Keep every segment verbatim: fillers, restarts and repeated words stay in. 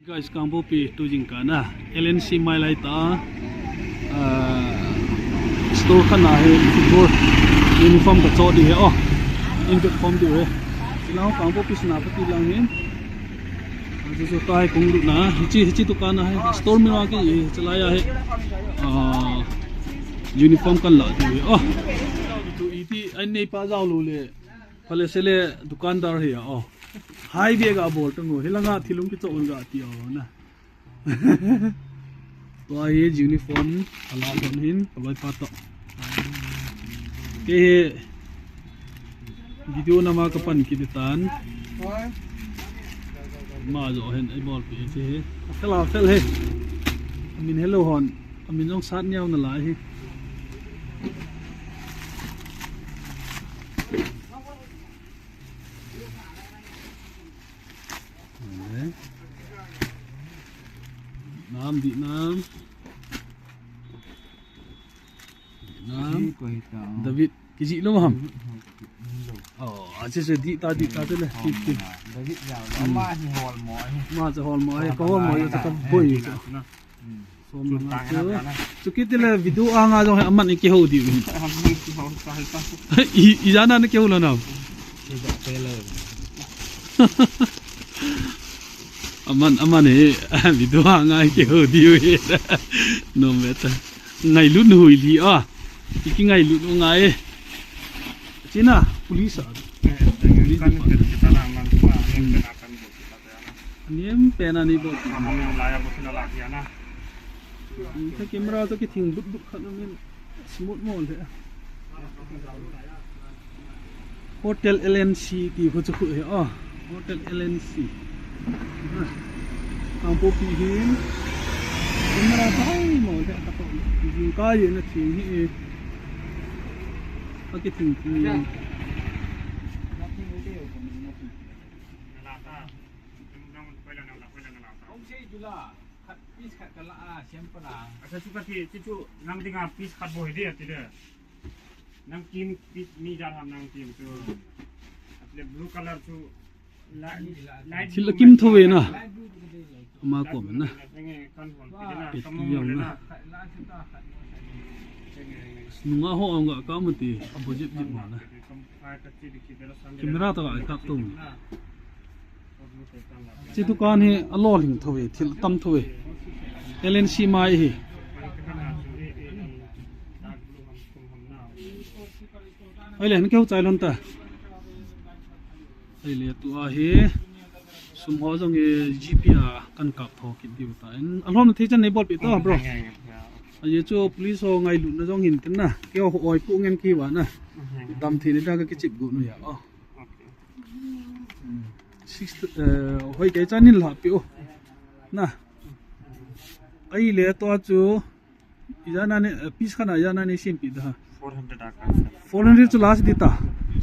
Guys, Kangpokpi tu jingkah na L N C mai lai ta, ah, store khat na hi football uniform ka cho di hi, oh, in uniform di hi. Silang Kangpokpi Senapati lang hin. Achu chu tai kong lut na, hichi, hichi dukan na hi, store mi ma ki hi, chalai a hi. Ah, uniform kan la di hi, oh. Tu iti, ai nei pa jao lo le. Phale se le dukandar hi a, oh. Highway ga bol tang o, hilanga thilung kichon ga ti o na. Tua hi uniform, ala don hin, kaloi pa to. Kei hi video nama kapan kit tan. Ma jo hin, ei bol pi chi hi. Kala fel hi. Amin hello hon, amin jong sat niau na lai hi. Nam di nam. Di nam. David, kiji lo ham. Oh, ache se di ta, di ta te le. David ya, ama hi hol mo hi. Ma cha hol mo hi, ka hol mo yo cha ka boi. Som langa chu. Chu kiti le video anga jong hi aman i kihou diu hi. I, i jana na kihou lo na. Aman, aman hi video anga i kihou diu hi. No matter. Ngailut nu hui li a. I kingailut nu ngai. China, police a. Police department. Anem pen ani bol. Ka camera to kithing but but khat na min smooth mo le. Hotel L N C ti khu chu khu he, oh. Hotel L N C. Kangpokpi hin. Camera tai mo le ka to. Jingkah ye na thing hi. Ka kithing thing. Hung sei jula, khat piece khat kala a, siam pala. Acha chu kati, chu chu, nang dinga piece khat bol di ati de. Nang kim piece mi jar ham nang kim chu. Atle blue color chu, la, light blue. Thil akim tho ve na. Ama ko na. Kan hon pi na, pet kam ki jong le na. Na. Nunga ho ang ka mati, opposite jip ma na. Camera to ka kap tum. Chi dukan hi alolhing tho ve, thil tam tho ve. L N C mai hi. Ai le, han keu chai lon ta. Ai le, tua hi. Sum ho jong hi GPay a kan kap tho kit diu ta. En, alhom thei chan nei bol pi to, bro. Ai chu police ho ngailut na jong hin tin na. Keu ho oi pu ngen ki wa na. Dam thei ni da ka kichip gu nu ya. Oh. Six, eh, hoi kei chan in la pi o. Na. Ai le to chu. Ijana ne, eh, piece khana ijana ne sim pi da. Four hundred a ka. Four hundred chu last di ta.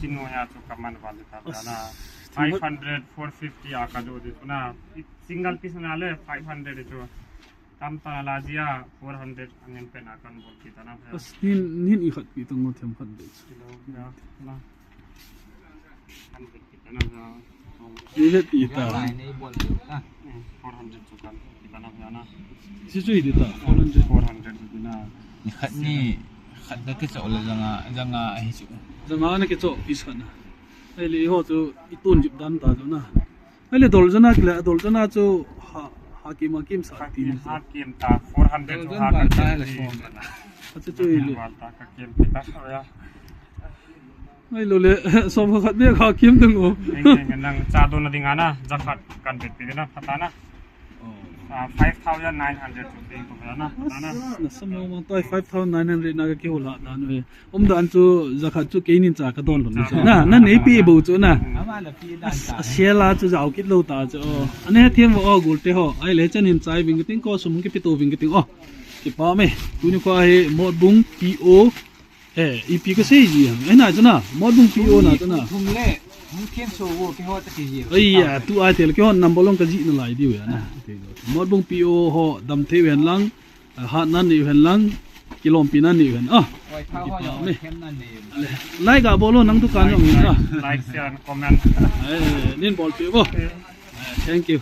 Chino ya chu kaman wal ta na. Five hundred, four fifty a ka do di na. Single piece na le five hundred chu. Tam ta la jia four hundred angin pen a kan bol kita na. As nin, nin i khat pi tang ngo them khat de. Kilo ya na. Kan bol kita na. Ni le pi ta. Lai nei bol ta. Hmm, four hundred chu kan kita na ya na. Si chu i di ta, four hundred. Four hundred di na. Ni khat ni, khat da ke chok le janga, janga ahi chu. Janga na ke chok piece khat na. Ai le ho chu i tun jip dan ta chu na. Ai le dol jana kile, dol jana chu ha, ha kim a kim sa ti ni. Ha kim ta, four hundred chu ha kim ta le som. Acha chu i le. Wal ta ka kim kita ya. Ai lo le, som khat be ka kim dang o. Eng, eng, nang cha do na ding ana, jakhat kan bet pi na, phat na. Oh. Ah, five thousand nine hundred to pay ko na, phat na. Na sam mo mang toi five thousand nine hundred na ka kihou la dan o he. Um dan chu jakhat chu keinin cha ka don lo ni chu. Na, na nei pi bo chu na. Ama la pi dan ta. A sel a chu jao kit lo ta chu. Oh. Ane thiam o gol te ho. Ai le chan hin chai ving ting ko sum ki pi to ving ting o. Kipa me. Tuni ko a hi Motbung P O. Eh, ipi ka sei ji ham. Ai na chu na, Motbung P O na chu na. Thum le, hung khen so wo ke ho ta ki ji. Ai ya, tu ai tel ke ho number long ka ji na lai diu ya na. Motbung P O ho dam thei ven lang, ah, hat nan ni ven lang, kilompi nan ni ven. Ah. Oi, tha ho ya, me. Khen nan ni. Like a bol o nang dukan jong in ah. Like, share and comment. Eh, nin bol pe bo. Eh, thank you.